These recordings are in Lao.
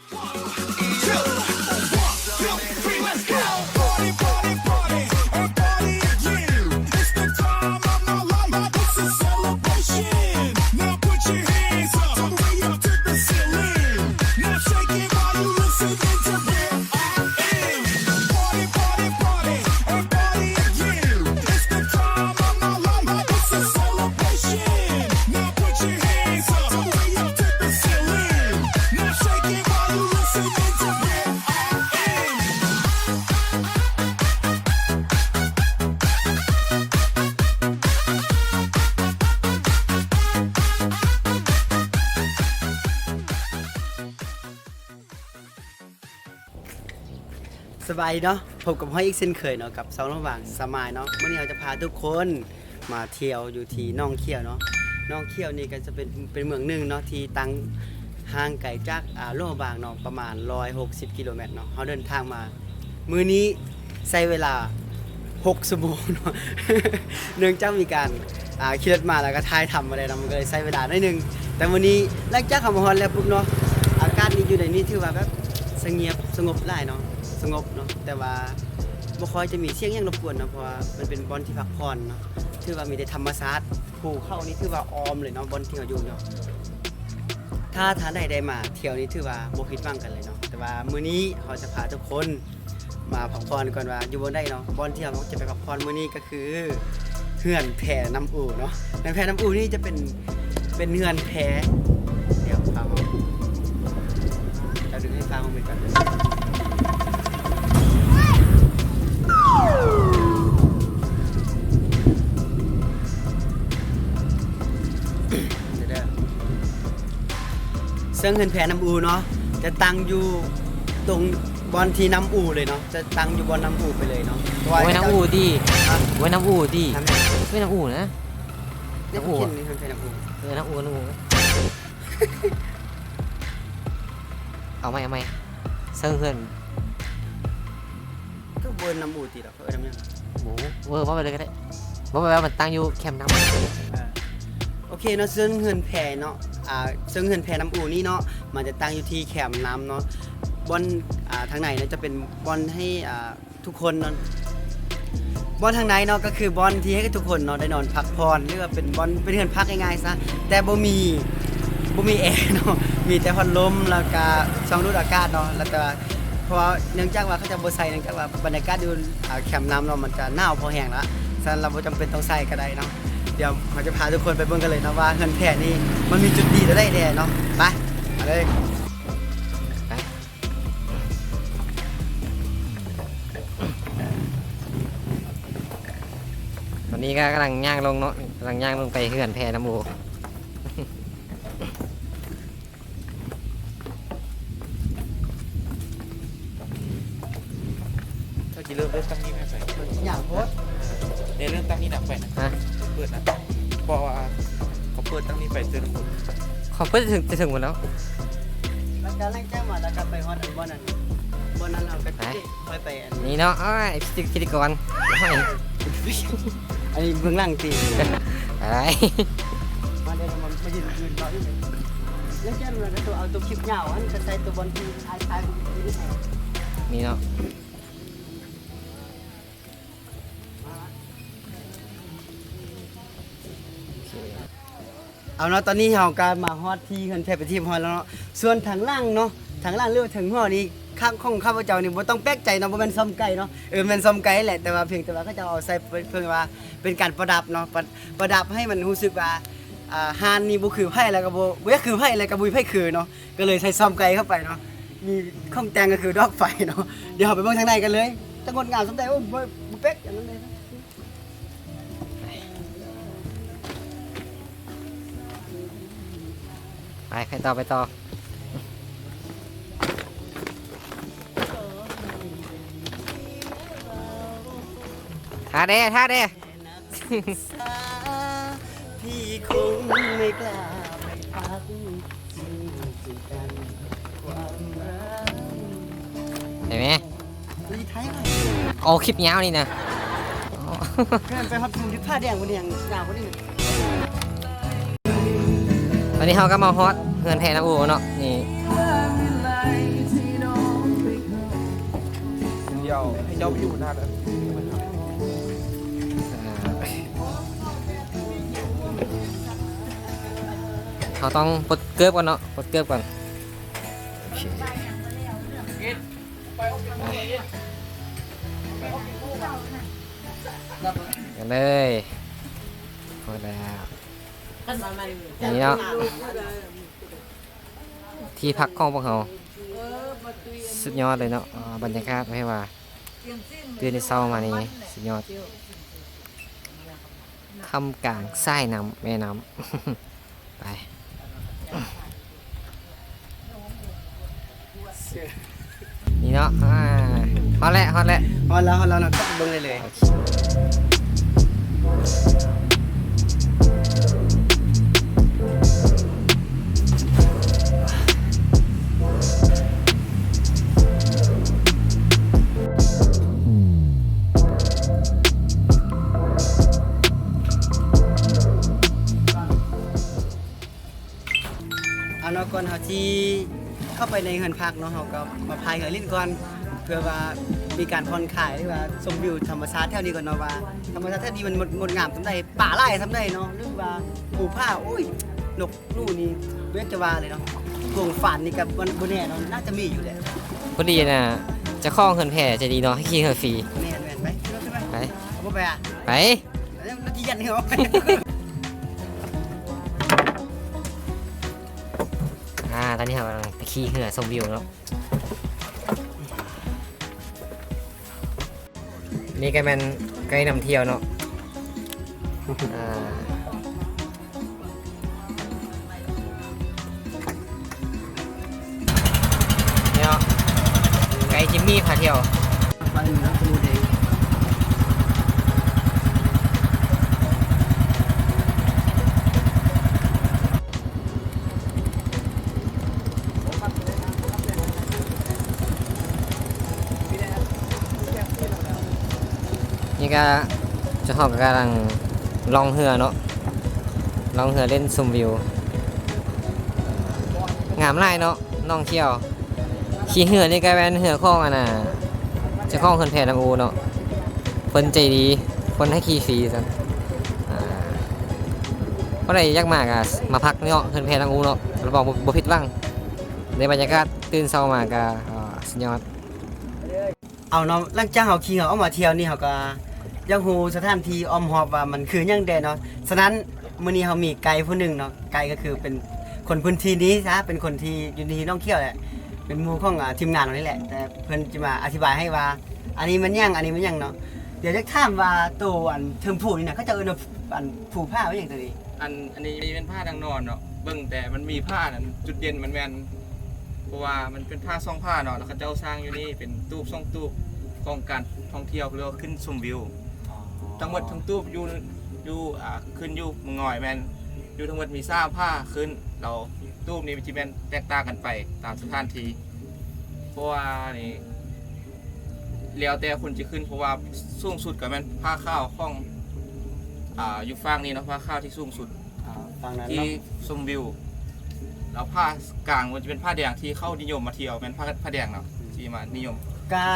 Two, one, two, three, let's go. Party, party, party, and party again. It's the time of my life. It's a celebration. Now put your hands up, all the way up to the ceiling. Now shake it while you listen to Red F M. Party, party, party, and party again. It's the time of my life. It's a celebration. Now put your hands up, all the way up to the ceiling. Now shake it while you listen to Red F M. ສະບາຍດີເນາະ ພົບກັບເຮົາອີກເຊັ່ນເຄີຍເນາະ ກັບຊ່ອງຫຼວງພະບາງສະມາຍເນາະ. ມື້ນີ້ເຮົາຈະພາທຸກຄົນມາທ່ຽວຢູ່ທີ່ໜອງຂຽວເນາະ. ໜອງຂຽວນີ້ກໍຈະເປັນ ເປັນເມືອງໜຶ່ງເນາະ ທີ່ຕັ້ງຫ່າງໄກຈາກ ອາ ຫຼວງພະບາງເນາະ ປະມານຮ້ອຍຫົກສິບກິໂລແມັດເນາະ. ເຮົາເດີນທາງມາ ມື້ນີ້ໃຊ້ເວລາຫົກຊົ່ວໂມງເນາະ ເນື່ອງຈາກມີການ ອ່າ ຂີ່ລົດມາ ແລ້ວກໍຖ່າຍທຳມາໄດ້ເນາະ ມັນກໍເລີຍໃຊ້ເວລາໜ້ອຍໜຶ່ງ. ແຕ່ມື້ນີ້ຫຼັງຈາກເຮົາມາຮອດແລ້ວປຸບເນາະ ອາກາດນີ້ຢູ່ໃນນີ້ຖືວ່າແບບສະຫງຽບ ສະຫງົບຫຼາຍເນາະ ສະຫງົບເນາະ ແຕ່ວ່າບໍ່ຄ່ອຍຈະມີສຽງຫຍັງລົບກວນເນາະ ເພາະວ່າມັນເປັນບ່ອນທີ່ພັກຜ່ອນເນາະ ຖືວ່າມີແຕ່ທຳມະຊາດ ພູເຂົານີ້ຖືວ່າອ້ອມເລີຍເນາະ ບ່ອນທີ່ເຮົາຢູ່ເນາະ. ຖ້າທ່ານໃດໄດ້ມາທ່ຽວນີ້ຖືວ່າບໍ່ຜິດຫວັງກັນເລີຍເນາະ. ແຕ່ວ່າມື້ນີ້ເຮົາຈະພາທຸກຄົນມາພັກຜ່ອນກ່ອນວ່າຢູ່ບ່ອນໃດເນາະ. ບ່ອນທີ່ເຮົາຈະໄປພັກຜ່ອນມື້ນີ້ກໍຄືເຮືອນແພນ້ຳອູເນາະ. ເຮືອນແພນ້ຳອູນີ້ຈະເປັນ ເປັນເຮືອນແພ ດຽວຟ້າວເຮົາ ດຽວດຶງໃຫ້ຟ້າວເຮົາເບິ່ງກ່ອນເດີ. ເຊິ່ງເຮືອນແພນ້ຳອູເນາະ ຈະຕັ້ງຢູ່ຕົງບ່ອນທີ່ນ້ຳອູເລີຍເນາະ ຈະຕັ້ງຢູ່ບ່ອນນ້ຳອູໄປເລີຍເນາະ. ໂອ້ຍ ນ້ຳອູຕິ ຮະ ໂອ້ຍ ນ້ຳອູຕິ ນ້ຳ ໂອ້ຍ ນ້ຳອູນະ ນ້ຳອູ ເຂົາຂຽນເຮືອນແພນ້ຳອູ ເອີ ນ້ຳອູ ນ້ຳອູ ເອົາໃໝ່ ເອົາໃໝ່ ເຊິ່ງເຮືອນ ກໍບໍ່ແມ່ນນ້ຳອູຕິດອກ ເອີ້ນຫຍັງ? ບໍ່ຮູ້ ເອີ ເວົ້າໄປເລີຍກໍໄດ້ ເວົ້າໄປວ່າມັນຕັ້ງຢູ່ແຄມນ້ຳ. ເອີ ໂອເຄເນາະ ເຊິ່ງເຮືອນແພເນາະ ອ່າ ເຊິ່ງເຮືອນແພນ້ຳອູນີ້ເນາະ ມັນຈະຕັ້ງຢູ່ທີ່ແຄມນ້ຳເນາະ ບ່ອນ ອ່າ ທາງໃນເນາະ ຈະເປັນບ່ອນໃຫ້ ອ່າ ທຸກຄົນເນາະ ບ່ອນທາງໃນເນາະ ກໍຄືບ່ອນທີ່ໃຫ້ທຸກຄົນເນາະ ໄດ້ນອນພັກຜ່ອນ ຫຼືວ່າເປັນບ່ອນ ເປັນເຮືອນພັກງ່າຍໆຊະ ແຕ່ບໍ່ມີ ບໍ່ມີແອເນາະ ມີແຕ່ພັດລົມ ແລ້ວກະຊ່ອງດູດອາກາດເນາະ ແລ້ວແຕ່ວ່າ ເພາະວ່າເນື່ອງຈາກວ່າເຂົາເຈົ້າບໍ່ໃສ່ ເນື່ອງຈາກວ່າບັນຍາກາດຢູ່ ອ່າ ແຄມນ້ຳເນາະ ມັນຈະໜາວພໍແຮງລະ ສະນັ້ນລະບໍ່ຈຳເປັນຕ້ອງໃສ່ກໍໄດ້ເນາະ. ດຽວເຮົາຈະພາທຸກຄົນໄປເບິ່ງກັນເລີຍເນາະ ວ່າເຮືອນແພນີ້ມັນມີຈຸດດີຕົວໃດແດ່ເນາະ. ໄປ ເອົາເລີຍ ໄປ. ຕອນນີ້ກໍກຳລັງຍ່າງລົງເນາະ ກຳລັງຍ່າງລົງໄປເຮືອນແພນ້ຳອູ. ເຈົ້າຊິເລີ່ມເລີ່ມຕັ້ງນີ້ແມ່ນໃສ? ມັນຍາກໂພດ ເອີ ເລີ່ມຕັ້ງນີ້ນະ ໄປນະ ຮະ ເປີດນະ ເພາະວ່າເຂົາເປີດຕັ້ງນີ້ໄປເທື່ອໜຶ່ງ ເຂົາເປີດເຖິງ ຈະເຖິງໝົດແລ້ວ ແລ້ວກໍຫຼັງຈາກມາ ແລ້ວກໍໄປຮອດອັນບ່ອນນັ້ນ ບ່ອນນັ້ນເຮົາກໍ ໄປ ຄ່ອຍໄປອັນນີ້ເນາະ. ອ້າຍ ພິທີກອນ ອັນນີ້ເບື້ອງຫຼັງຕິ ອ້າຍ ມາເດີ ມາ ມາຢືນ ຢືນເວົ້າຢູ່ນີ້ ແລ້ວຈາກນັ້ນກໍເອົາຕົວຄລິບຍາວ ອັນກໍໃສ່ຕົວບ່ອນທີ່ອ້າຍຖ່າຍ ນີ້ເນາະ. ເອົາເນາະ ຕອນນີ້ເຮົາກໍມາຮອດທີ່ເຮືອນແພເປັນທີ່ຮຽບຮ້ອຍແລ້ວເນາະ. ສ່ວນທາງຫຼັງເນາະ ທາງຫຼັງ ຫຼືວ່າເທິງຫໍນີ້ ຂ້າງຂອງຂ້າພະເຈົ້ານີ້ ບໍ່ຕ້ອງແປກໃຈເນາະ ບໍ່ແມ່ນຊອມໄກ່ເນາະ. ເອີ ແມ່ນຊອມໄກ່ແຫຼະ ແຕ່ວ່າພຽງແຕ່ວ່າເຂົາເຈົ້າເອົາໃສ່ເພື່ອ ເພື່ອວ່າເປັນການປະດັບເນາະ ປະ ປະດັບໃຫ້ມັນຮູ້ສຶກວ່າ ອ່າ ຮ້ານນີ້ບໍ່ຄືໃຜ ແລ້ວກໍບໍ່ ບໍ່ຢາກຄືໃຜ ແລ້ວກໍບໍ່ມີໃຜຄືເນາະ ກໍເລີຍໃສ່ຊອມໄກ່ເຂົ້າໄປເນາະ. ມີຂອງແຕ່ງກໍຄືດອກໄຟເນາະ. ດຽວເຮົາໄປເບິ່ງທາງໃນກັນເລີຍ ຈະງົດງາມສ່ຳໃດ. ໂອ້ ບໍ່ ບໍ່ແປກອັນນັ້ນເລີຍ. ໄປ ໄປຕໍ່ ໄປຕໍ່ ຖ້າແດ່ ຖ້າແດ່. ໄດ້ແມ? ເອົາຄລິບຍາວນີ້ນະ ແມ່ນໄປຮອດພູທີ່ຜາແດງພຸ້ນ ຍັງຍາວກວ່ານີ້. ຕອນນີ້ເຮົາກໍມາຮອດເຮືອນແພນ້ຳອູເນາະ ນີ້ ເຮົາຕ້ອງປົດເກີບກ່ອນເນາະ ປົດເກີບກ່ອນ. ໂອເຄ ໄປ ກັນເລີຍ ພໍແລ້ວ ນີ້ເນາະ ທີ່ພັກຂອງພວກເຮົາ ສຸດຍອດເລີຍເນາະ. ອາ ບັນຍາກາດ ໃຫ້ວ່າ ຕື່ນເຊົ້າມານີ້ ສຸດຍອດ ຖ້ຳກາງສາຍນ້ຳ ແມ່ນ້ຳ ໄປ ນີ້ເນາະ ອາ ຮອດແລ້ວ ຮອດແລ້ວ ຮອດແລ້ວ ຮອດແລ້ວເນາະ ເບິ່ງໄດ້ເລີຍ. ເອົາເນາະ ກ່ອນເຮົາຊິເຂົ້າໄປໃນເຮືອນພັກເນາະ ເຮົາກໍມາພາຍເຮືອຫຼິ້ນກ່ອນ ເພື່ອວ່າມີການຜ່ອນຄາຍ ຫຼືວ່າຊົມວິວທຳມະຊາດແຖວນີ້ກ່ອນເນາະ ວ່າທຳມະຊາດແຖວນີ້ມັນງົດ ງົດງາມສ່ຳໃດ ປາຫຼາຍສ່ຳໃດເນາະ ຫຼືວ່າພູຜາ ໂອ້ຍ ນົກ ໜູນີ້ບໍ່ຢາກຈະວ່າເລີຍເນາະ ກົງຟານນີ້ກໍບໍ່ ບໍ່ແນ່ເນາະ ໜ້າຈະມີຢູ່ແຫຼະ. ພໍດີນະ ເຈົ້າຂອງເຮືອນແພໃຈດີເນາະ ໃຫ້ຂີ່ເຮືອຟຣີ. ແມ່ນໆ ໄປ ໄປ ໄປ ເອົາບໍ່ໄປອະ ໄປ ແລ້ວທີ່ຢັນເຮືອ ອາ ຕອນນີ້ເຮົາກຳລັງໄປຂີ່ເຮືອຊົມວິວເນາະ. ນີ້ກໍແມ່ນໄກນຳທ່ຽວເນາະ ອາ ນີ້ເນາະ ໄກຈິມມີພາທ່ຽວ. ນີ້ກະ ເຈົ້າຂອງກະກຳລັງລ່ອງເຮືອເນາະ ລ່ອງເຮືອຫຼິ້ນຊົມວິວ ງາມຫຼາຍເນາະ ໜອງຂຽວ. ຂີ່ເຮືອນີ້ກະແມ່ນເຮືອຂອງອັນນ່າ ເຈົ້າຂອງເຮືອນແພນາງອູເນາະ ເພິ່ນໃຈດີ ເພິ່ນໃຫ້ຂີ່ຟຣີຊັ້ນ. ອາ ຜູ້ໃດຢາກມາກະມາພັກເນາະ ເຮືອນແພນາງອູເນາະ ຮັບຮອງບໍ່ ບໍ່ຜິດຫວັງ ໄດ້ບັນຍາກາດຕື່ນເຊົ້າມາກະ ອາ ສຸດຍອດ. ເອົາເນາະ ຫຼັງຈາກເຮົາຂີ່ເຮືອອອກມາທ່ຽວນີ້ ເຮົາກໍຢາກຮູ້ສະຖານທີ່ອ້ອມຮອບວ່າມັນຄືຫຍັງແດ່ເນາະ. ສະນັ້ນ ມື້ນີ້ເຮົາມີໄກຜູ້ໜຶ່ງເນາະ ໄກກໍຄືເປັນຄົນພື້ນທີ່ນີ້ຊະ ເປັນຄົນທີ່ຢູ່ທີ່ໜອງຂຽວແຫຼະ ເປັນໝູ່ຂອງ ອາ ທີມງານເຮົານີ້ແຫຼະ ແຕ່ເພິ່ນຈະມາອະທິບາຍໃຫ້ວ່າ ອັນນີ້ແມ່ນຫຍັງ ອັນນີ້ແມ່ນຫຍັງເນາະ. ດຽວຢາກຖາມວ່າໂຕອັນເທິງພູນີ້ນະ ເຂົາເຈົ້າເອີ້ນວ່າ ອັນ ພູຜາວ່າຫຍັງໂຕນີ້? ອັນ ອັນນີ້ແມ່ນຜານາງນອນເນາະ ເບິ່ງແຕ່ມັນມີຜານັ້ນ ຈຸດເດັ່ນມັນແມ່ນ ເພາະວ່າມັນເປັນຜາສອງຜາເນາະ ແລ້ວເຂົາເຈົ້າສ້າງຢູ່ນີ້ເປັນຕູບສອງຕູບຂອງການທ່ອງທ່ຽວ ເຂົາເອີ້ນວ່າຂຶ້ນຊົມວິວ. ອໍ ທັງໝົດທັງຕູບຢູ່ ຢູ່ ອ່າ ຂຶ້ນຢູ່ເມືອງງອຍແມ່ນຢູ່ທັງໝົດມີສາມຜາຂຶ້ນ ແລ້ວຕູບນີ້ມັນຊິແມ່ນແຕກຕ່າງກັນໄປຕາມສະຖານທີ່ ເພາະວ່ານີ້ ແລ້ວແຕ່ຄົນຈະຂຶ້ນ ເພາະວ່າສູງສຸດກໍແມ່ນຜາຂາວຂອງ ອ່າ ຢູ່ຝັ່ງນີ້ເນາະ ຜາຂາວທີ່ສູງສຸດ ອ່າ ຝັ່ງນັ້ນເນາະ ທີ່ຊົມວິວ ແລ້ວຜາກາງມັນຈະເປັນຜາແດງທີ່ເຂົານິຍົມມາທ່ຽວ ແມ່ນຜາ ຜາແດງເນາະ ອືມ ທີ່ມານິຍົມ. ກະ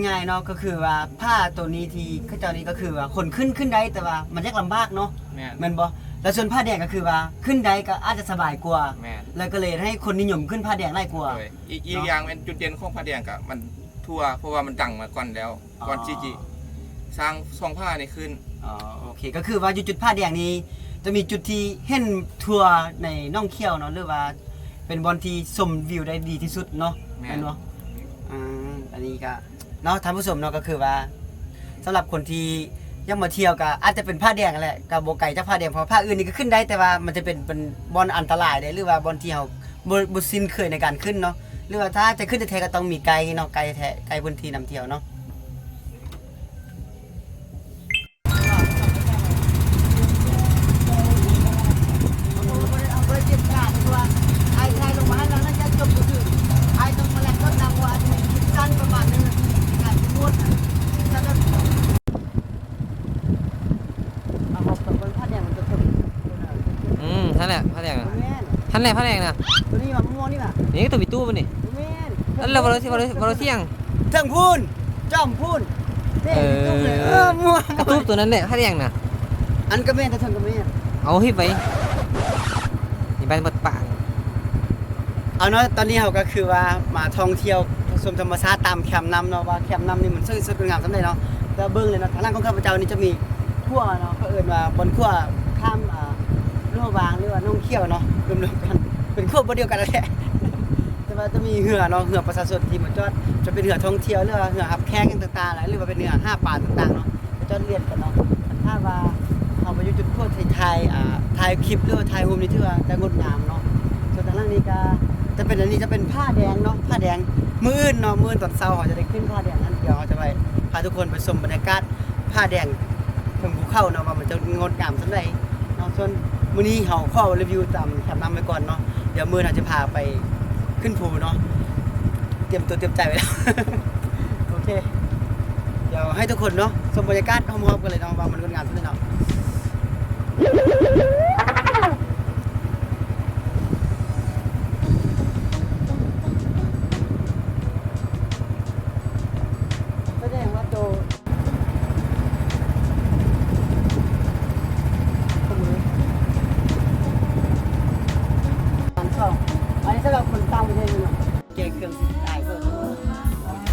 ງ່າຍໆເນາະ ກໍຄືວ່າຜາໂຕນີ້ທີ່ເຂົາເຈົ້ານີ້ ກໍຄືວ່າຄົນຂຶ້ນ ຂຶ້ນໄດ້ ແຕ່ວ່າມັນຍາກລຳບາກເນາະ ແມ່ນ ແມ່ນບໍ່? ແລ້ວສ່ວນຜາແດງກໍຄືວ່າຂຶ້ນໄດ້ ກໍອາດຈະສະບາຍກວ່າ ແມ່ນ ແລ້ວກໍເລີຍເຮັດໃຫ້ຄົນນິຍົມຂຶ້ນຜາແດງຫຼາຍກວ່າ ໂດຍ ອີກ ອີກ ເນາະ ຢ່າງແມ່ນຈຸດເດັ່ນຂອງຜາແດງກໍມັນທົ່ວ ເພາະວ່າມັນດັງມາກ່ອນແລ້ວ ອໍ ກ່ອນທີ່ຈະສ້າງສອງຜານີ້ຂຶ້ນ. ອໍ ໂອເຄ ກໍຄືວ່າຢູ່ຈຸດຜາແດງນີ້ ຈະມີຈຸດທີ່ເຫັນທົ່ວໃນໜອງຂຽວເນາະ ຫຼືວ່າເປັນບ່ອນທີ່ຊົມວິວໄດ້ດີທີ່ສຸດເນາະ ແມ່ນ ແມ່ນບໍ່? ອືມ ອັນນີ້ກໍເນາະ ທ່ານຜູ້ຊົມເນາະ ກໍຄືວ່າສຳລັບຄົນທີ່ຢາກມາທ່ຽວ ກໍອາດຈະເປັນຜາແດງຫັ້ນແຫຼະ ກໍບໍ່ໄກຈາກຜາແດງ ເພາະວ່າຜາອື່ນນີ້ກໍຂຶ້ນໄດ້ ແຕ່ວ່າມັນຈະເປັນ ເປັນບ່ອນອັນຕະລາຍເດ້ ຫຼືວ່າບ່ອນທີ່ເຮົາ ບໍ່ ບໍ່ຊິນເຄີຍໃນການຂຶ້ນເນາະ ຫຼືວ່າຖ້າຈະຂຶ້ນແທ້ໆ ກໍຕ້ອງມີໄກເນາະ ໄກແທ້ ໄກພື້ນທີ່ນຳທ່ຽວເນາະ. ອືມ ຫັ້ນແຫຼະ ຜາແດງນະ ບໍ່ແມ່ນ ຫັ້ນແຫຼະ ຜາແດງນະ ໂຕນີ້ຫວາ ມ່ວງໆນີ້ຫວາ ນີ້ໂຕມີຕູ້ມັນນີ້ ບໍ່ແມ່ນ ອັນລະ ບໍ່ໄດ້ ບໍ່ໄດ້ ບໍ່ໄດ້ທ່ຽງ ເທິງພຸ້ນ ຈອມພຸ້ນ ເອີ ເອີ ໝວກ ກະຕູບໂຕນັ້ນແຫຼະ ຜ້າແດງນະ. ອັນກະແມ່ນ ແຕ່ເທິງກະແມ່ນ. ເອົາ ຮີບໄວ້ ນີ້ແມ່ນໝົດປາກ. ເອົາເນາະ ຕອນນີ້ເຮົາກະຄືວ່າມາທ່ອງທ່ຽວຊົມທຳມະຊາດຕາມແຄມນ້ຳເນາະ ວ່າແຄມນ້ຳນີ້ມັນສວຍສົດງົດງາມສ່ຳໃດເນາະ. ແຕ່ເບິ່ງເລີຍເນາະ ທາງຫຼັງຂອງຂ້າພະເຈົ້ານີ້ຈະມີຂົວເນາະ ເຂົາເອີ້ນວ່າບ່ອນຂົວຂ້າມ ອ່າ ຫຼວງພະບາງ ຫຼືວ່າໜອງຂຽວເນາະ ລວມໆກັນ ເປັນຂົວບ່ອນດຽວກັນນັ້ນແຫຼະ. ແຕ່ວ່າຈະມີເຮືອເນາະ ເຮືອປະຊາຊົນທີ່ມາຈອດ ຈະເປັນເຮືອທ່ອງທ່ຽວ ຫຼືວ່າເຮືອຮັບແຂກຫຍັງຕ່າງໆ ຫຼືວ່າເປັນເຮືອຫາປາຕ່າງໆເນາະ ມາຈອດລຽນກັນເນາະ. ຖ້າວ່າເຮົາມາຢູ່ຈຸດຂົວທີ່ຖ່າຍ ອ່າ ຖ່າຍຄລິບ ຫຼືວ່າຖ່າຍຮູບນີ້ ຖືວ່າຈະງົດງາມເນາະ. ສ່ວນທາງຫຼັງນີ້ກະຈະເປັນ ອັນນີ້ຈະເປັນຜາແດງເນາະ ຜາແດງ. ມື້ອື່ນເນາະ ມື້ອື່ນຕອນເຊົ້າເຮົາຈະໄດ້ຂຶ້ນຜາແດງຫັ້ນ ດຽວເຮົາຈະໄປພາທຸກຄົນໄປຊົມບັນຍາກາດຜາແດງເທິງພູເຂົາເນາະ ວ່າມັນຈະງົດງາມສ່ຳໃດເນາະ. ສ່ວນມື້ນີ້ເຮົາຂໍຣີວິວຕາມແຄມນ້ຳໄວ້ກ່ອນເນາະ ດຽວມື້ອື່ນເຮົາຈະພາໄປຂຶ້ນພູເນາະ. ຕຽມຕົວຕຽມໃຈໄວ້ແລ້ວ. ໂອເຄ ດຽວໃຫ້ທຸກຄົນເນາະ ຊົມບັນຍາກາດຮອບໆກັນເລີຍເນາະ ວ່າມັນງົດງາມສ່ຳໃດເນາະ. ສະແດງວ່າໂຕ ອັນສອງ ອັນນີ້ສຳລັບຄົນຕ່າງປະເທດເນາະ ແກງເຄື່ອງຊິຕາຍເພິ່ນ.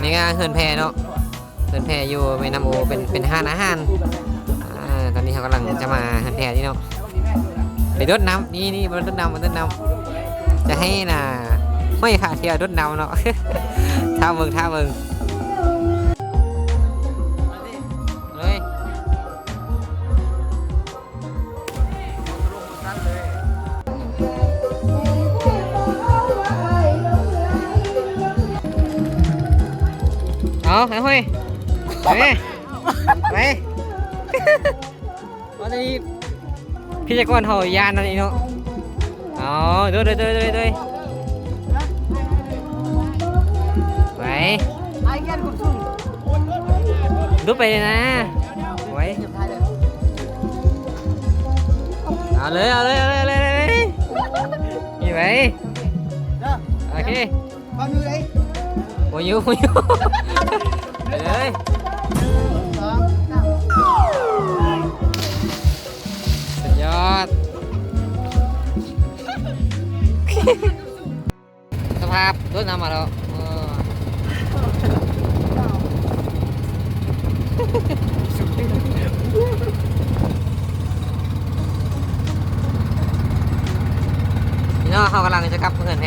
ນີ້ກະເຮືອນແພເນາະ ເຮືອນແພຢູ່ແມ່ນ້ຳໂອ ເປັນ ເປັນຮ້ານອາຫານ. ອ່າ ຕອນນີ້ເຮົາກຳລັງຈະມາເຮືອນແພນີ້ເນາະ ໄປໂດດນ້ຳ. ນີ້ໆ ມາໂດດນ້ຳ ມາໂດດນ້ຳ ຈະໃຫ້ໜ້າຫ້ອຍພາທ່ຽວໂດດນ້ຳເນາະ. ຖ້າເບິ່ງ ຖ້າເບິ່ງ ເລີຍ. ເອົາ ໄປຫ້ອຍ ໄປແມ່ ໄປ. ອັນນີ້ພິທຍາກອນເຮົາຢ້ານອັນນີ້ເນາະ. ເອົາ ໂດດ ໂດດ ໂດດ ໂດດ ໂດດ. ໄປ ໄອ້ແກ່ນຄຸນສູງ ໂດດໄປເລີຍນະ. ໄວ ເອົາເລີຍ ເອົາເລີຍ ເອົາເລີຍ ເອົາເລີຍ ເອົາເລີຍ. ນີ້ໄປ ເດີ ໂອເຄ ບໍ່ຢູ່ ບໍ່ຢູ່ ບໍ່ຢູ່ ໄປເລີຍ. ໜຶ່ງ ສອງ ສາມ ສຸດຍອດ. ສະພາບໂດດນ້ຳມາແລ້ວ. ເອີ ພີ່ນ້ອງ ເຮົາກຳລັງຈະກັບເຮືອນແພ.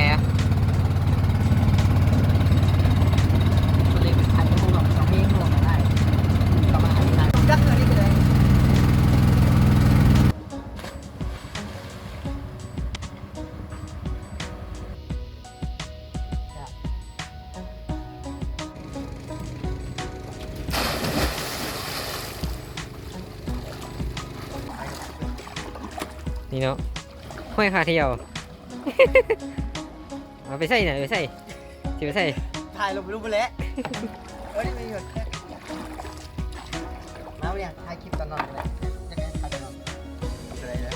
ນີ້ເນາະ ຫ້ອຍພາທ່ຽວ. ເອົາໄປໃສ່ນະ ໄປໃສ່ ຊິໄປໃສ່ ຖ່າຍລົງໄປລູກພຸ້ນແຫຼະ. ເອີ ນີ້ມີຢູ່ ມາເນຍ ຖ່າຍຄລິບຕອນນອນກໍໄດ້ ຢາກໄດ້ຖ່າຍຕອນນອນກໍໄດ້ເດີ.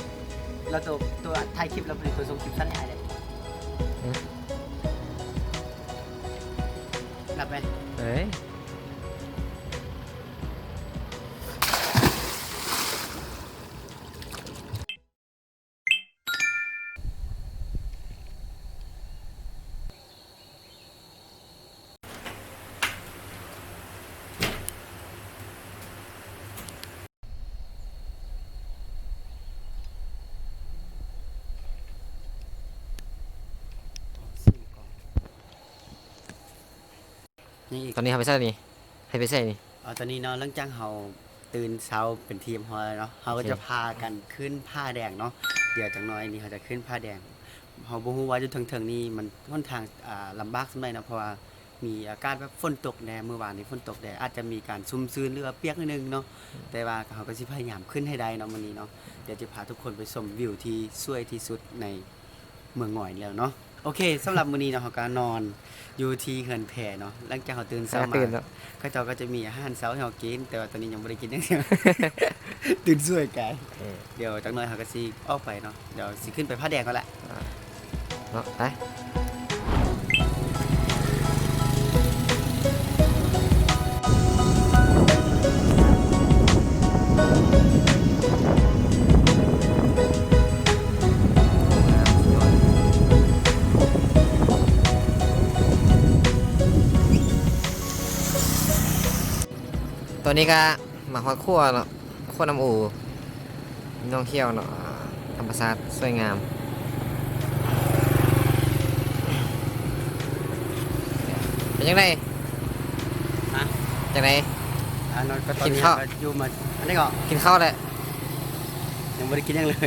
ແລ້ວໂຕ ໂຕອັດຖ່າຍຄລິບ ແລ້ວໂຕສົ່ງຄລິບສັ້ນໃຫ້ອ້າຍເດ້. ຫຼັບໄປ ເອີຍ. ນີ້ອີກ ຕອນນີ້ເຮົາໄປໃສນີ້? ໃຫ້ໄປໃສນີ້? ເອົາ ຕອນນີ້ເນາະ ຫຼັງຈາກເຮົາຕື່ນເຊົ້າເປັນທີ່ຮຽບຮ້ອຍແລ້ວເນາະ ເຮົາກໍຈະພາກັນຂຶ້ນຜາແດງເນາະ. ດຽວຈັກໜ້ອຍນີ້ເຮົາຈະຂຶ້ນຜາແດງ. ເຮົາບໍ່ຮູ້ວ່າຢູ່ເທິງໆນີ້ມັນຫົນທາງ ອ່າ ລຳບາກສ່ຳໃດເນາະ ເພາະວ່າມີອາກາດແບບຝົນຕົກແດ່ ມື້ວານນີ້ຝົນຕົກແດ່ ອາດຈະມີການຊຸ່ມຊື່ນ ຫຼືວ່າປຽກໜ້ອຍໜຶ່ງເນາະ. ແຕ່ວ່າເຮົາກໍຊິພະຍາຍາມຂຶ້ນໃຫ້ໄດ້ເນາະມື້ນີ້ເນາະ. ດຽວຈະພາທຸກຄົນໄປຊົມວິວທີ່ສວຍທີ່ສຸດໃນ ເມືອງງອຍແລ້ວເນາະ. ໂອເຄ ສຳລັບມື້ນີ້ເນາະ ເຮົາກໍນອນຢູ່ທີ່ເຮືອນແພເນາະ. ຫຼັງຈາກເຮົາຕື່ນເຊົ້າມາ ເຂົາເຈົ້າກໍຈະມີອາຫານເຊົ້າໃຫ້ເຮົາກິນ ແຕ່ວ່າຕອນນີ້ຍັງບໍ່ໄດ້ກິນຫຍັງ ຕື່ນສວຍກາຍ. ເອີ ດຽວຈັກໜ້ອຍເຮົາກໍຊິອອກໄປເນາະ ດຽວຊິຂຶ້ນໄປຜາແດງກ່ອນແຫຼະ ເນາະ ໄປ. ຕອນນີ້ກະມາຮອດຂົວເນາະ, ຂົວນ້ຳອູ ນ້ອງຂຽວເນາະ, ທຳມະຊາດສວຍງາມ. ເປັນຈັ່ງໃດ? ຮະ? ຈັ່ງໃດ? ອ່າ ເນາະ ກໍຕອນນີ້ ກິນເຂົ້າ ກໍຢູ່ມາ ອັນນີ້ກໍ ກິນເຂົ້າແລ້ວ? ຍັງບໍ່ໄດ້ກິນຫຍັງເລີຍ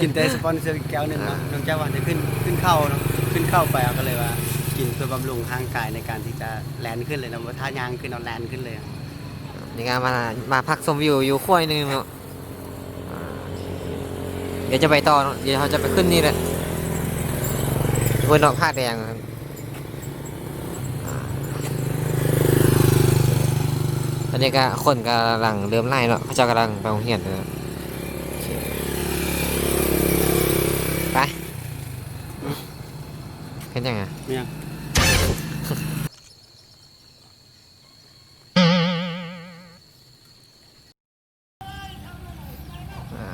ກິນແຕ່ສະປອນເຊີອີກແກ້ວໜຶ່ງເນາະ. ອ່າ ເນື່ອງຈາກວ່າຈະຂຶ້ນ ຂຶ້ນເຂົາເນາະ, ຂຶ້ນເຂົາໄປ ເຮົາກໍເລີຍວ່າກິນເພື່ອບຳລຸງຮ່າງກາຍໃນການທີ່ຈະແລ່ນຂຶ້ນເລີຍເນາະ, ບໍ່ ຖ້າຍ່າງຂຶ້ນ ເຮົາແລ່ນຂຶ້ນເລີຍ. ນີ້ກໍມາ ມາພັກຊົມວິວຢູ່ຂົວໜຶ່ງເນາະ. ອ່າ ດຽວຈະໄປຕໍ່ເນາະ, ດຽວເຮົາຈະໄປຂຶ້ນນີ້ແຫຼະ ເພິ່ນເນາະ ຜາແດງ. ອ່າ ຕອນນີ້ກໍຄົນກຳລັງເລີ່ມຫຼາຍເນາະ, ເຂົາເຈົ້າກຳລັງໄປໂຮງຮຽນເນາະ. ໂອເຄ ໄປ. ເຮັດຫຍັງອະ? ມີຫຍັງ? ອ່າ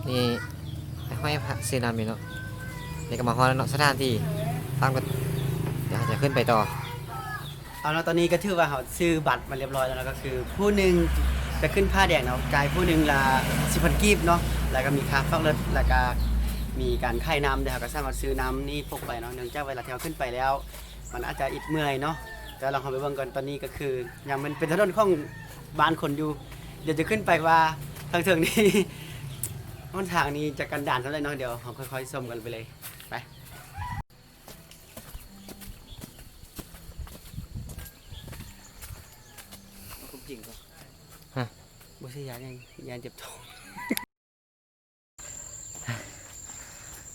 ນີ້ຫ້ອຍພະ ຊື້ນ້ຳນີ້ເນາະ. ນີ້ກໍມາຮອດແລ້ວເນາະ ສະຖານທີ່, ຕາມກັນ ດຽວເຮົາຈະຂຶ້ນໄປຕໍ່. ເອົາເນາະ ຕອນນີ້ກໍຖືວ່າເຮົາຊື້ບັດມາຮຽບຮ້ອຍແລ້ວເນາະ, ກໍຄືຜູ້ໜຶ່ງຈະຂຶ້ນຜາແດງເນາະ ຈ່າຍຜູ້ໜຶ່ງລະສິບພັນກີບເນາະ, ແລ້ວກໍມີຄ່າຝາກລົດ ແລ້ວກໍມີການຂາຍນ້ຳ ແລ້ວເຮົາກໍສາມາດຊື້ນ້ຳນີ້ພົກໄປເນາະ. ເນື່ອງຈາກເວລາທີ່ເຮົາຂຶ້ນໄປແລ້ວ ມັນອາດຈະອິດເມື່ອຍເນາະ, ແຕ່ລອງເຮົາໄປເບິ່ງກ່ອນ. ຕອນນີ້ກໍຄືຍັງແມ່ນເປັນຖະໜົນຂອງບ້ານຄົນຢູ່, ດຽວຈະຂຶ້ນໄປວ່າທາງເທິງນີ້ ຫົນທາງນີ້ຈະກັນດານສ່ຳໃດເນາະ, ດຽວເຮົາຄ່ອຍໆຊົມກັນໄປເລີຍ ໄປ. ເອົາຄວາມຈິງກໍ ຮະ ບໍ່ໃຊ້ຢາຫຍັງ ຢ້ານເຈັບທ້ອງ.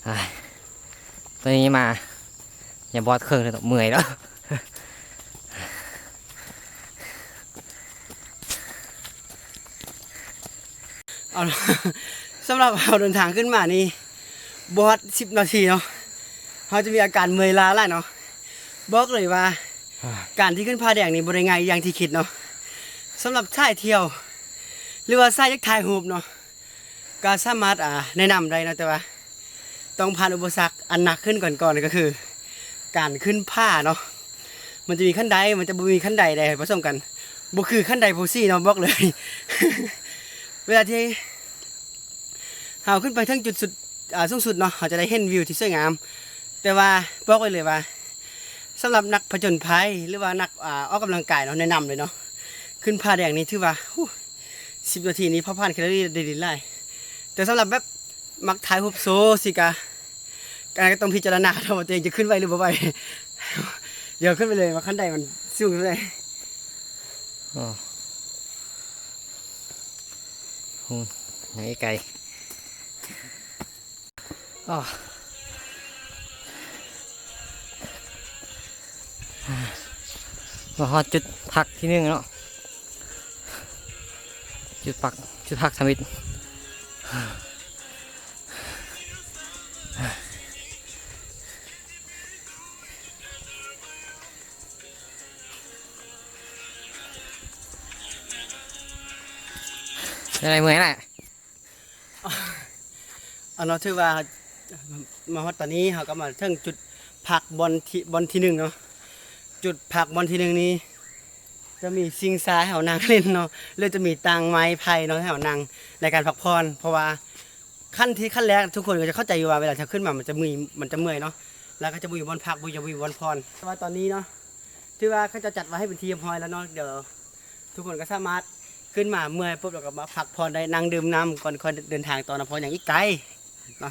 ອ່າ ຕອນນີ້ມາ ຍັງບໍ່ຮອດເຄິ່ງເລີຍເນາະ ເມື່ອຍແລ້ວ. ເອົາລະ ສຳລັບເຮົາເດີນທາງຂຶ້ນມານີ້ ບໍ່ຮອດສິບນາທີເນາະ, ເຮົາຈະມີອາການເມື່ອຍລ້າຫຼາຍເນາະ. ບອກເລີຍວ່າ ການທີ່ຂຶ້ນຜາແດງນີ້ບໍ່ໄດ້ງ່າຍຢ່າງທີ່ຄິດເນາະ. ສຳລັບສາຍທ່ຽວ ຫຼືວ່າສາຍຢາກຖ່າຍຮູບເນາະ ກໍສາມາດ ອ່າ ແນະນຳໄດ້ເນາະ, ແຕ່ວ່າຕ້ອງຜ່ານອຸປະສັກອັນໜັກຂຶ້ນກ່ອນ ກໍຄືການຂຶ້ນຜາເນາະ. ມັນຈະມີຂັ້ນໄດ ມັນຈະບໍ່ມີຂັ້ນໄດໃດປະສົມກັນ, ບໍ່ຄືຂັ້ນໄດພູສີເນາະ ບອກເລີຍ. ເວລາທີ່ເຮົາຂຶ້ນໄປເຖິງຈຸດສຸດ ອ່າ ສູງສຸດເນາະ ເຮົາຈະໄດ້ເຫັນວິວທີ່ສວຍງາມ, ແຕ່ວ່າບອກໄວ້ເລີຍວ່າ ສຳລັບນັກຜະຈົນໄພ ຫຼືວ່ານັກ ອ່າ ອອກກຳລັງກາຍເນາະ ແນະນຳເລີຍເນາະ. ຂຶ້ນຜາແດງນີ້ຖືວ່າ ຫູ ສິບນາທີນີ້ເຜົາຜານແຄລໍຣີໄດ້ດີຫຼາຍ, ແຕ່ສຳລັບແບບມັກຖ່າຍຮູບໂຊຊິກະ ກະຕ້ອງພິຈາລະນາເນາະວ່າຕົວເອງຈະຂຶ້ນໄຫວຫຼືບໍ່ໄຫວ. ດຽວຂຶ້ນໄປເລີຍວ່າຂັ້ນໄດມັນສູງເທົ່າໃດ. ໂອ້ ຫູ ຍັງອີກໄກ. ອໍ ມາຮອດຈຸດພັກທີໜຶ່ງເນາະ, ຈຸດພັກ ຈຸດພັກທຳອິດ. ເປັນໄງ ເມື່ອຍແຫຼະ? ເອົາເນາະ ຖືວ່າມາຮອດຕອນນີ້ ເຮົາກໍມາເຖິງຈຸດພັກບ່ອນທີ ບ່ອນທີໜຶ່ງເນາະ. ຈຸດພັກບ່ອນທີໜຶ່ງນີ້ ຈະມີຊິງຊາໃຫ້ເຮົານັ່ງຫຼິ້ນເນາະ ຫຼືຈະມີຕັ່ງໄມ້ໄຜ່ເນາະ ໃຫ້ເຮົານັ່ງໃນການພັກຜ່ອນ. ເພາະວ່າ ຂັ້ນທີ່ ຂັ້ນແລກ ທຸກຄົນກໍຈະເຂົ້າໃຈຢູ່ວ່າເວລາເຮົາຂຶ້ນມາ ມັນຈະມີ ມັນຈະເມື່ອຍເນາະ ແລ້ວກໍຈະບໍ່ມີບ່ອນພັກ ບໍ່ ຈະບໍ່ມີບ່ອນຜ່ອນ. ແຕ່ວ່າຕອນນີ້ເນາະ ຖືວ່າເຂົາເຈົ້າຈັດໄວ້ໃຫ້ເປັນທີ່ຮຽບຮ້ອຍແລ້ວເນາະ. ດຽວທຸກຄົນກໍສາມາດຂຶ້ນມາເມື່ອຍປຸບ ແລ້ວກໍມາພັກຜ່ອນໄດ້ ນັ່ງດື່ມນ້ຳກ່ອນຄ່ອຍເດີນທາງຕໍ່ເນາະ ເພາະຍັງອີກໄກເນາະ.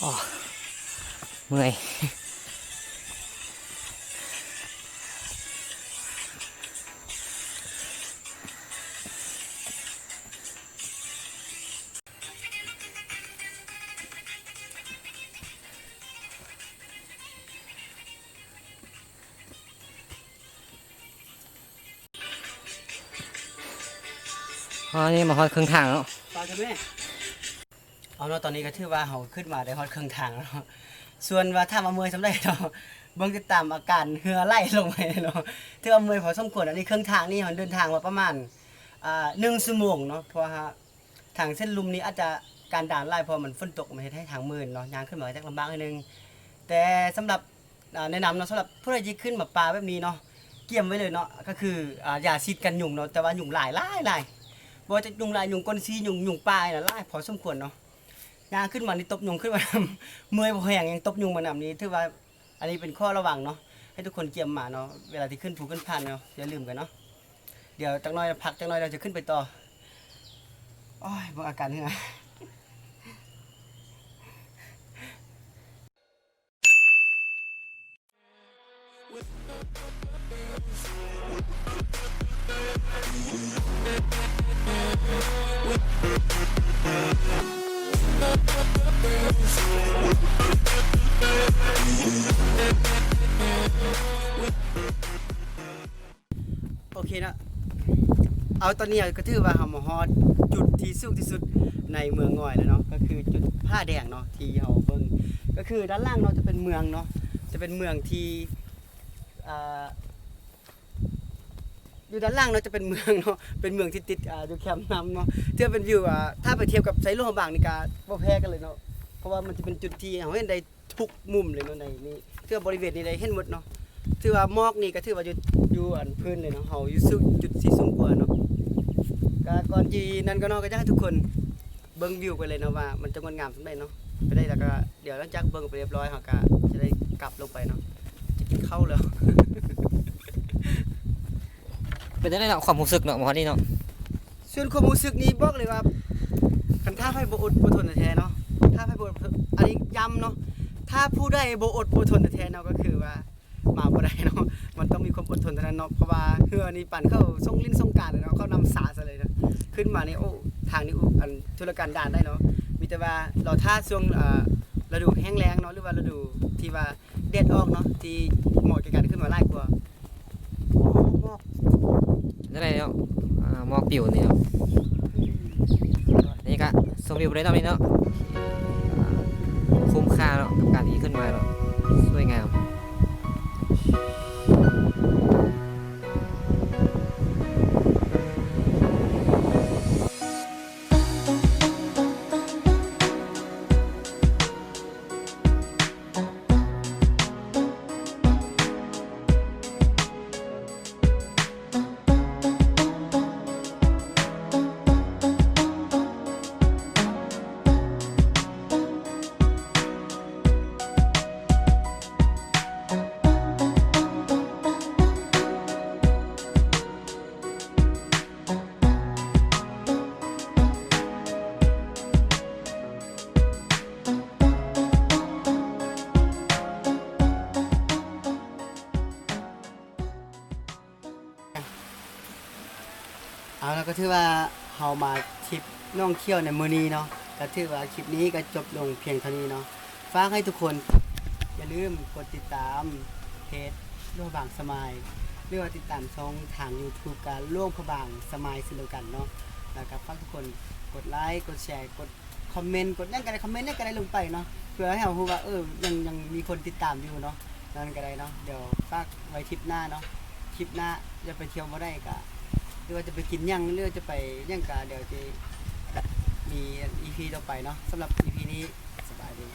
Ơ, ເມື່ອຍ. ເ ຕອນນີ້ມາຮອດເຄິ່ງທາງແລ້ວ ເອົາເນາະ ຕອນນີ້ກໍຖືວ່າເຮົາຂຶ້ນມາໄດ້ຮອດເຄິ່ງທາງແລ້ວເນາະ. ສ່ວນວ່າຖາມວ່າເມື່ອຍສ່ຳໃດເນາະ ເບິ່ງຕິດຕາມອາການເຫື່ອໄຫຼລົງໄປເນາະ ຖືວ່າເມື່ອຍພໍສົມຄວນ. ອັນນີ້ເຄິ່ງທາງນີ້ເຮົາເດີນທາງມາປະມານ ອ່າ ໜຶ່ງຊົ່ວໂມງເນາະ ເພາະວ່າທາງເສັ້ນລຸ່ມນີ້ອາດຈະການດານຫຼາຍ ເພາະວ່າມັນຝົນຕົກ ມັນເຮັດໃຫ້ທາງມື່ນເນາະ ຍ່າງຂຶ້ນມາກໍຈະລຳບາກໜ້ອຍໜຶ່ງ. ແຕ່ສຳລັບ ອ່າ ແນະນຳເນາະ ສຳລັບຜູ້ໃດທີ່ຂຶ້ນມາປ່າແບບນີ້ເນາະ ກຽມໄວ້ເລີຍເນາະ ກໍຄື ອ່າ ຢາສີດກັນຍຸງເນາະ ແຕ່ວ່າຍຸງຫຼາຍ ຫຼາຍ ຫຼາຍ ບໍ່ວ່າຈະຍຸງລາຍ ຍຸງກົ້ນຊີ້ ຍຸງ ຍຸງປ່ານະ ຫຼາຍພໍສົມຄວນເນາະ. ຍ່າງຂຶ້ນມານີ້ຕົບຍຸງຂຶ້ນມານຳ ເມື່ອຍບໍ່ແຮງ ຍັງຕົບຍຸງມານຳນີ້ ຖືວ່າອັນນີ້ເປັນຂໍ້ລະວັງເນາະ ໃຫ້ທຸກຄົນກຽມມາເນາະ ເວລາທີ່ຂຶ້ນພູຂຶ້ນຜາເນາະ ຢ່າລືມກັນເນາະ. ດຽວຈັກໜ້ອຍ ພັກຈັກໜ້ອຍ ດຽວຈະຂຶ້ນໄປຕໍ່. ໂອ້ຍ ເບິ່ງອາການເຫື່ອ. ໂອເຄເນາະ ເອົາ ຕອນນີ້ກໍຖືວ່າເຮົາມາຮອດຈຸດທີ່ສູງທີ່ສຸດໃນເມືອງງອຍແລ້ວເນາະ ກໍຄືຈຸດຜາແດງເນາະ ທີ່ເຮົາເບິ່ງ ກໍຄືດ້ານຫຼັງເນາະ ຈະເປັນເມືອງເນາະ ຈະເປັນເມືອງທີ່ ອ່າ ຢູ່ດ້ານຫຼັງເນາະ ຈະເປັນເມືອງເນາະ ເປັນເມືອງທີ່ຕິດ ອ່າ ຢູ່ແຄມນ້ຳເນາະ ຖືວ່າເປັນວິວ ອ່າ ຖ້າໄປທຽບກັບໄຊຫຼວງພະບາງນີ້ກໍບໍ່ແພ້ກັນເລີຍເນາະ ເພາະວ່າມັນຈະເປັນຈຸດທີ່ເຮົາເຫັນໄດ້ ທຸກມຸມເລີຍເນາະ ໃນນີ້ ຖືວ່າບໍລິເວນນີ້ໄດ້ເຫັນໝົດເນາະ ຖືວ່າໝອກນີ້ກໍຖືວ່າຢູ່ ຢູ່ອັນພື້ນເລີຍເນາະ ເຮົາຢູ່ສູງ ຈຸດທີ່ສູງກວ່າເນາະ. ກໍກ່ອນທີ່ນັ້ນກໍເນາະ ກໍຢາກໃຫ້ທຸກຄົນເບິ່ງວິວໄປເລີຍເນາະ ວ່າມັນຈະງົດງາມສ່ຳໃດເນາະ. ໄປໄດ້ແລ້ວກໍ ດຽວຫຼັງຈາກເບິ່ງໄປຮຽບຮ້ອຍ ເຮົາກໍຈະໄດ້ກັບລົງໄປເນາະ ຈະກິນເຂົ້າແລ້ວ. ເປັນຈັ່ງໃດເນາະ ຄວາມຮູ້ສຶກເນາະ ມາຮອດນີ້ເນາະ? ສ່ວນຄວາມຮູ້ສຶກນີ້ບອກເລີຍວ່າ ຄັນຖ້າໃຜບໍ່ອົດບໍ່ທົນແທ້ໆເນາະ ຖ້າໃຜບໍ່ອົດ ອັນນີ້ຢ້ຳເນາະ ຖ້າຜູ້ໃດບໍ່ອົດບໍ່ທົນແທ້ໆເນາະ ກໍຄືວ່າມາບໍ່ໄດ້ເນາະ ມັນຕ້ອງມີຄວາມອົດທົນເທົ່ານັ້ນເນາະ. ເພາະວ່າເຮືອນີ້ປານເຂົາສົງຫຼິ້ນສົງການເລີຍເນາະ ເຂົານຳສາຊະເລີຍເນາະ ຂຶ້ນມານີ້ ໂອ້ ທາງນີ້ ໂອ້ ອັນທຸລະກັນດານໄດ້ເນາະ ມີແຕ່ວ່າລໍຖ້າຊ່ວງ ເອີ ລະດູແຫ້ງແລ້ງເນາະ ຫຼືວ່າລະດູທີ່ວ່າ ແດດອອກເນາະ ທີ່ເໝາະແກ່ການຂຶ້ນມາຫຼາຍກວ່າ. ໂອ້ ໝອກ ຈັ່ງໃດເນາະ ອ່າ ໝອກປິວນີ້ເນາະ ນີ້ກະຊົມວິວໄດ້ເນາະ ນີ້ເນາະ ຄຸ້ມຄ່າເນາະ ກັບການທີ່ຂຶ້ນມາເນາະ ສວຍງາມ. ເອົາລະ ກໍຖືວ່າເຮົາມາທຣິບໜອງຂຽວໃນມື້ນີ້ເນາະ ກໍຖືວ່າຄລິບນີ້ກໍຈົບລົງພຽງເທົ່ານີ້ເນາະ. ຝາກໃຫ້ທຸກຄົນຢ່າລືມກົດຕິດຕາມເພຈຫຼວງພະບາງສະມາຍ ຫຼືວ່າຕິດຕາມຊ່ອງທາງຢູທູບກະຫຼວງພະບາງສະມາຍເຊັ່ນດຽວກັນເນາະ. ແລ້ວກໍຝາກທຸກຄົນກົດໄລ ກົດແຊ ກົດ ຄອມເມັນ ກົດຫຍັງກໍໄດ້ ຄອມເມັນຫຍັງກໍໄດ້ລົງໄປເນາະ ເພື່ອໃຫ້ເຮົາຮູ້ວ່າ ເອີ ຍັງ ຍັງມີຄົນຕິດຕາມຢູ່ເນາະ ນັ້ນກໍໄດ້ເນາະ. ດຽວຝາກໄວ້ທຣິບໜ້າເນາະ ທຣິບໜ້າຈະໄປທ່ຽວບ່ອນໃດກະ ຫຼືວ່າຈະໄປກິນຫຍັງ ຫຼືວ່າຈະໄປຫຍັງກະ ດຽວຈະມີອີພີຕໍ່ໄປເນາະ. ສຳລັບອີພີນີ້ ສະບາຍດີ.